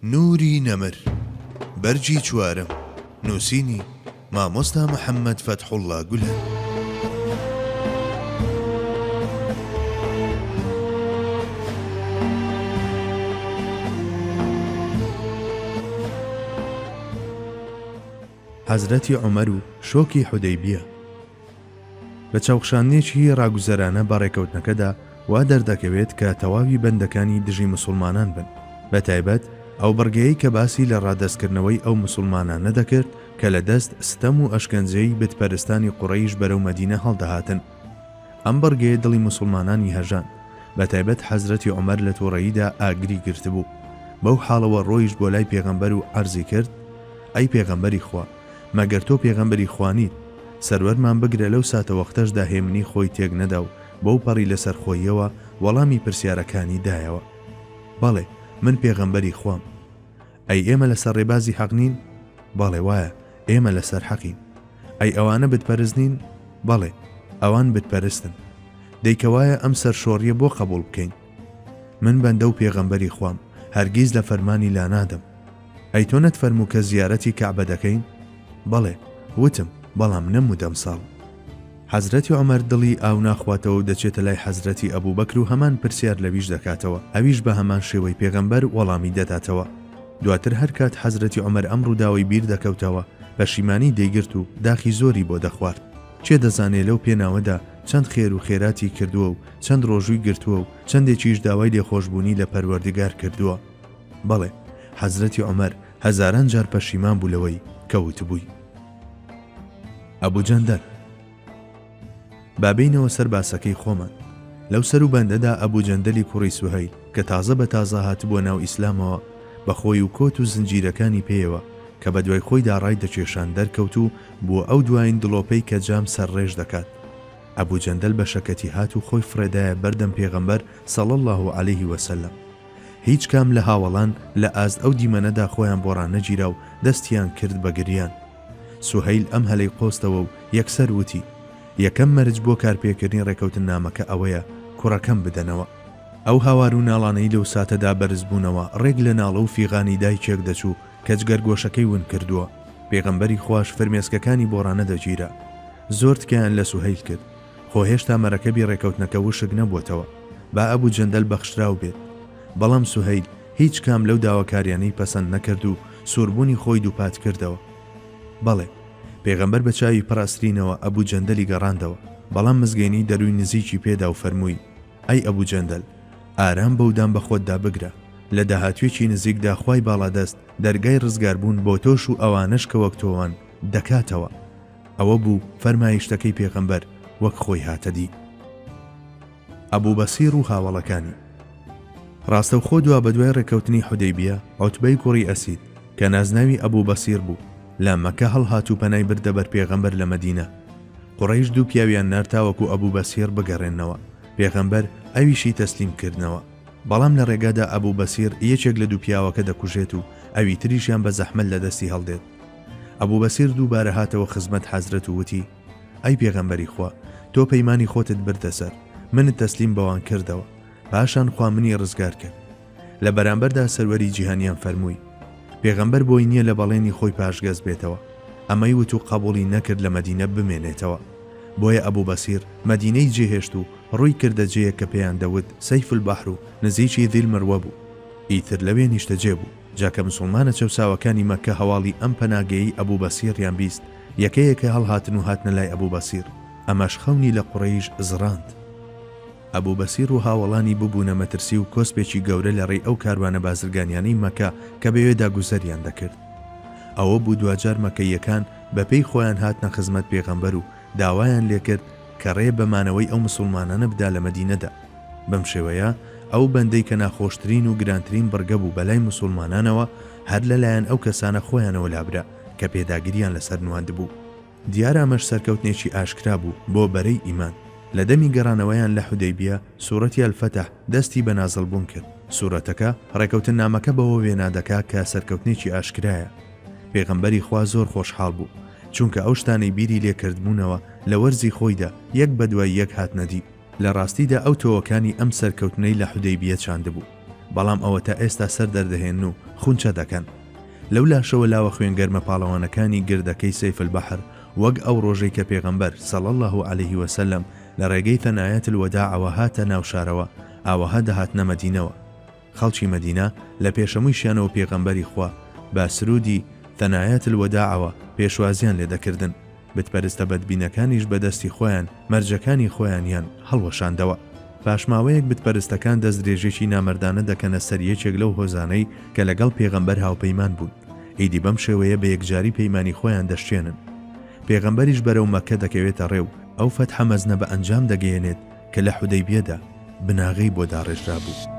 نوری نەمر، بەرگی چوارەم، نووسینی، مامۆستا محەممەد فەتحوڵڵا گولەن. حەزرەتی عومەر و شۆکی حودەیبیە. لە چاوخشاندنێکی ڕاگوزەرانە بە ڕێکەوتنەکەدا وا دەردەکەوێت کە تەواوی بەندەکانی دژی موسوڵمانان بن، بە تایبەت ئەو بڕگەیەی کە باسی لە ڕادەستکردنەوەی ئەو موسوڵمانانە دەکرد کە لە دەست ستەم و ئەشکەنجەی بتپەرستانی قوڕەیش بەرەو مەدینە هەڵدەهاتن. ئەم بڕگەیە دڵی موسوڵمانانی هەژاند، بە تایبەت حەزرەتی عومەر لە توڕەییدا ئاگری گرتبوو. بەو حاڵەوە ڕۆیشت بۆ لای پێغەمبەر و عەرزی کرد، ئەی پێغەمبەری خوا! مەگەر تۆ پێغەمبەری خوا نیت؟ سەروەرمان بگرە لەو ساتەوەختەشدا هێمنی خۆی تێک نەدا و بەو پەڕی لەسەرخۆییەوە وەڵامی پرسیارەکانی دایەوە. بەڵێ، من پێغەمبەری خوام. ئەی ئێمە لەسەر ڕێبازی حەق نین؟ بەڵێ وایە، ئێمە لەسەر حەقین. ئەی ئەوانە بتپەرست نین؟ بەڵێ، ئەوان بتپەرستن. دەی کەوایە ئەم سەرشۆڕییە بۆ قەبووڵ بکەین؟ من بەندە و پێغەمبەری خوام، هەرگیز لە فەرمانی لانادەم. ئەی تۆ نەتفەرموو کە زیارەتی کەعبە دەکەین؟ بەڵێ، وتم، بەڵام نەموت ئەمساڵ. حەزرەتی عومەر دڵی ئاو ناخواتەوە و دەچێتە لای حەزرەتی ئەبوبەکر و هەمان پرسیار لەویش دەکاتەوە، ئەویش بە هەمان شێوەی پێغەمبەر وەڵامی دەداتەوە. دواتر هەر کات حەزرەتی عومەر ئەم ڕووداوەی بیر دەکەوتەوە، پەشیمانی دەیگرت و داخی زۆری بۆ دەخوارد. کێ دەزانێ لەو پێناوەدا چەند خێر و خێراتی کردووە و چەند ڕۆژووی گرتووە و چەندێکیش داوای لێخۆشبوونی لە پەروەردگار کردووە. بەڵێ، حەزرەتی عومەر هەزاران جار پەشیمان بوو لەوەی کە وتبووی. ئەبو جەندەل. با بێینەوە سەر باسەکەی خۆمان. لەو سەروبەندەدا ئەبو جەندەلی کوڕی سوهەیل کە تازە بە تازە هاتبووە ناو ئیسلامەوە، بە خۆی و کۆت و زنجیرەکانی پێیەوە کە بە دوای خۆیدا ڕایدەکێشان دەرکەوت و بووە ئەو دوایین دڵۆپەی کە جام سەرڕێژ دەکات. ئەبو جەندەل بە شەکەتی هات و خۆی فڕێدایە بەردەم پێغەمبەر صلی اللە علیه وسلم. هیچ کام لە هاوەڵان لە ئاست ئەو دیمەنەدا خۆیان بۆ ڕانەگیرا و دەستیان کرد بە گریان. سوهەیل ئەم هەلەی قۆستەوە و یەکسەر وتی، یەکەم مەرج بۆ کارپێکردنی ڕێکەوتننامەکە ئەوەیە کوڕەکەم بدەنەوە. ئەو هاوار و ناڵانەی لەو ساتەدا بەرز بوونەوە ڕێک لە ناڵە و فیغانی دایکێک دەچوو کە جگەرگۆشەکەی ون کردووە. پێغەمبەری خواش فرمێسکەکانی بۆ ڕانەدەگیرا. زۆر تکایان لە سوهەیل کرد. خۆ هێشتا مەرەکەبی ڕێکەوتنەکە وشک نەبووەتەوە. با ئەبو جەندەل بەخشراو بێت. بەڵام سوهەیل هیچ کام لەو داواکاریانەی پەسەند نەکرد و سووربوونی خۆی دووپات کردەوە. بەڵێ، پێغەمبەر بە چاوی پڕ ئەسرینەوە ئەبو جەندەلی گەڕاندەوە، بەڵام مزگێنی دەرووی نزیکی پێ دا و فەرمووی، ئەی ئەبو جەندەل، ئارام بە و دان بە خۆتدا بگرە، لە داهاتوویەکی نزیکدا خوای باڵادەست دەرگای ڕزگاربوون بۆ تۆش و ئەوانەش کە وەک تۆوان، دەکاتەوە. ئەوە بوو فەرمایشتەکەی پێغەمبەر وەک خۆی هاتە دی. ئەبو بەسیر و هاوەڵەکانی. ڕاستەوخۆ دوابەدوای ڕێککەوتنی حودەیبیە، عوتبەی کوڕی ئەسید، کە نازناوی ئەبو بەسیر بوو، لە مەککە هەڵهات و پەنای بردە بەر پێغەمبەر لە مەدینە. قوڕەیش دوو پیاویان نارد تاوەکو ئەبو بەسیر بگەڕێننەوە، پێغەمبەر ئەویشی تەسلیم کردنەوە. بەڵام لە ڕێگادا ئەبو بەسیر یەکێک لە دوو پیاوەکە دەکوژێت و ئەوی تریشیان بە زەحمەت لە دەستی هەڵدێت. ئەبو بەسیر دووبارە هاتەوە خزمەت حەزرەت و وتی، ئەی پێغەمبەری خوا تۆ پەیمانی خۆتت بردە سەر، منت تەسلیم بەوان کردەوە، پاشان خوا منی ڕزگار کرد. لە بەرامبەردا سەروەری جیهانیان فەرمووی، پێغەمبەر بۆی نییە لە بەڵێنی خۆی پاشگەز بێتەوە، ئەمەی وت و قەبوڵی نەکرد لە مەدینە بمێنێتەوە. بۆیە ئەبو بەسیر مەدینەی جێهێشت و ڕووی کردە جێیەک کە پێیان دەوت سەیف البحر و نزیکی ذی المروە بوو. ئیتر لەوێ نیشتەجێ بوو. جا کە مسوڵمانە چەوساوەکانی مەککە هەواڵی ئەم پەناگەیەی ئەبو بەسیڕیان بیست، یەکە یەکە هەڵهاتن و هاتنە لای ئەبو بەسیر، ئەمەش خەونی لە قوڕەیش زڕاند. ئەبو بەسیر و هاوەڵانی ببوونە مەترسی و کۆسپێکی گەورە لە ڕێی ئەو کاروانە بازرگانیانەی مەکە کە بەوێدا گوزەریان دەکرد. ئەوە بوو دواجار مەکەییەکان بە پێی خۆیان هاتنە خزمەت پێغەمبەر و داوایان لێکرد کە ڕێ بە مانەوەی ئەو مسوڵمانانە بدا لە مەدینەدا. بەم شێوەیە ئەو بەندەی کە ناخۆشترین و گرانترین بڕگە بوو بەلای موسوڵمانانەوە هەر لەلایەن ئەو کەسانە خۆیانەوە لابرا کە پێداگریان لەسەر نواندبوو. دیارە ئەمەش سەرکەوتنێکی ئاشکرا بوو بۆ بەرەی ئیمان. لە دەمی گەڕانەوەیان لە حودەیبیە سورەتی الفتح دەستی بە نازڵ بوون کرد. سورەتەکە ڕێکەوتننامەکە بەوە وێنا دەکا کە سەرکەوتنێکی ئاشکرایە. پێغەمبەری خوا زۆر خۆشحاڵ بوو چونکە ئەو شتانەی بیری لێ کردبوونەوە لە وەرزی خۆیدا یەک بەدوای یەک هاتنە دی. لە ڕاستیدا ئەو تۆوەکانی ئەم سەرکەوتنەی لە حودەیبیە چاندبوو. بەڵام ئەوەتا ئێستا سەر دەردەهێنن و خونچە دەکەن. لەو لاشەوە لاوە خوێنگەرمە پاڵەوانەکانی گردەکەی سەیف البحر وەک ئەو ڕۆژەی کە پێغەمبەر، صلی اللە علیه و سلم، لە ڕێگەی ثنایات الوداعەوە هاتە ناو شارەوە، ئاوەها دەهاتنە مەدینەوە. خەڵکی مەدینە لە پێشەموویشیانەوە پێغەمبەری خوا بە سروودی، ثنایات الوداعەوە، پێشوازیان لێ دەکردن. بتپەرستە بەدبینەکانیش بە دەستی خۆیان مەرجەکانی خۆیانیان هەڵوەشاندەوە. پاش ماوەیەک بتپەرستەکان دەستدرێژیی نامەردانە دەکەنە سەر یەکێک لەو هۆزانەی کە لەگەڵ پێغەمبەر هاوپەیمان بوون. ئیدی بەم شێوەیە بە یەکجاری پەیمانی خۆیان دەشکێنن. پێغەمبەریش بەرەو مەککە دەکەوێتە ڕێ و ئەو فەتحە مەزنە بە ئەنجام دەگەیەنێت کە لە حودەیبیەدا بناغەی بۆ داڕێژرابوو.